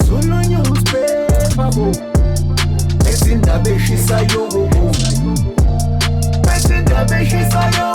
Zulu newspaper bo. Ezindaba eshisayo bo. Ezindaba eshisayo.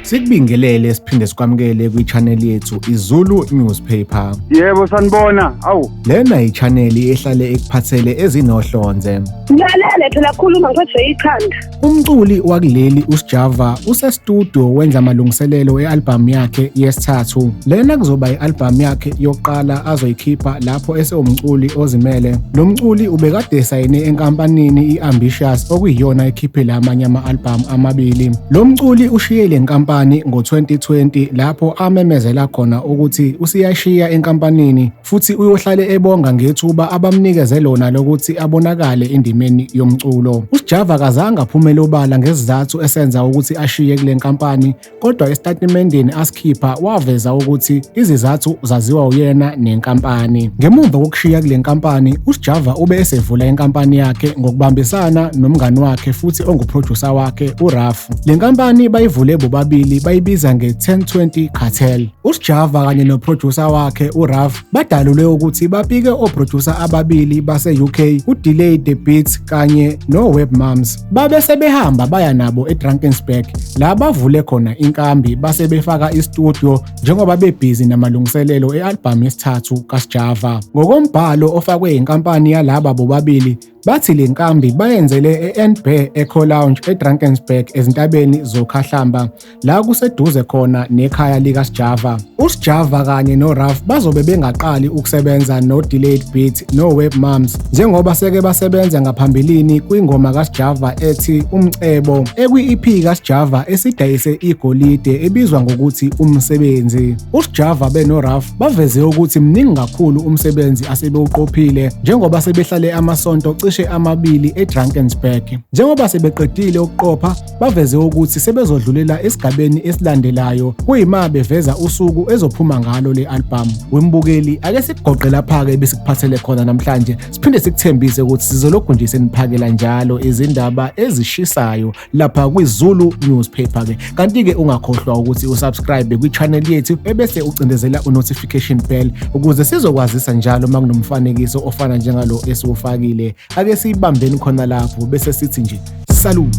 Sikubingelele siphinde sikwamukele kwi-channel yethu iZulu Newspaper. Yebo sanibona. Awu. Lena i-channel ehlale ekuphathele ezinohlonze. Ngilalele phela khuluma ngiphethwe ikhanda. Umculi wakuleli uSjava usestudio wenza amalungiselelo e-albhamu yakhe yesithathu. Lena kuzoba i-albhamu yakhe yokuqala azoyikhipha lapho esewumculi ozimele. Lo mculi ubekade esayine enkampanini i-Ambitious okuyiyona ekhiphele amanye ama-albhamu amabili. Lo mculi ushiye le nkampani ngo-2020 lapho amemezela khona ukuthi usiyashiya enkampanini futhi uyohlale ebonga ngethuba abamnikeze lona lokuthi abonakale endimeni yomculo. USjava akazange aphumele obala ngesizathu esenza ukuthi ashiye kule nkampani, kodwa esitatimendeni asikhipha waveza ukuthi izizathu zaziwa uyena nenkampani. Ngemuva kokushiya kule nkampani, uSjava ube esevula inkampani yakhe ngokubambisana nomngani wakhe futhi onguphrojusa wakhe uRaf. Le nkampani bayivule bobabili bayibiza nge-1020 Cartel. USjava kanye nophrojusa wakhe uRaf badalule ukuthi bapike ophrojusa ababili base-UK uDelay The Beats kanye noWeb Moms. Babe sebehamba baya nabo eDrankensberg la bavule khona inkambi base befaka istudio njengoba bebhizi namalungiselelo e-albhamu yesithathu kaSjava. Ngokombhalo ofakwe inkampani yalaba bobabili bathi le nkambi bayenzele e-Nbear Eco Lounge eDrankensberg ezintabeni zoKhahlamba la kuseduze khona nekhaya likaSjava. USjava kanye noRaf bazobe bengaqali ukusebenza no-Delayed Beat no-Web Moms njengoba seke basebenza ngaphambilini kwingoma kaSjava ethi Umcebo ekwi-EP kaSjava esidayise igolide ebizwa ngokuthi Umsebenzi. USjava benoRaf baveze ukuthi mningi kakhulu umsebenzi asebewuqophile njengoba sebehlale amasonto cishe amabili eDrankensberg. Njengoba sebeqedile ukuqopha, baveze ukuthi sebezodlulela esigabeni esilandelayo kuyima beveza usuku ezophuma ngalo le album. Wembukeli, ake sikugoqe lapha-ke besikuphathele khona namhlanje, siphinde sikuthembise ukuthi sizolokhu nje seniphakela njalo izindaba ezishisayo lapha kwiZulu Newspaper ke. Kanti-ke ungakhohlwa ukuthi usubscribe kwi-channel yethu ebese ucindezela u-notification bell ukuze sizokwazisa njalo uma kunomfanekiso ofana njengalo esiwufakile. Ake siyibambeni khona lapho bese sithi nje salute.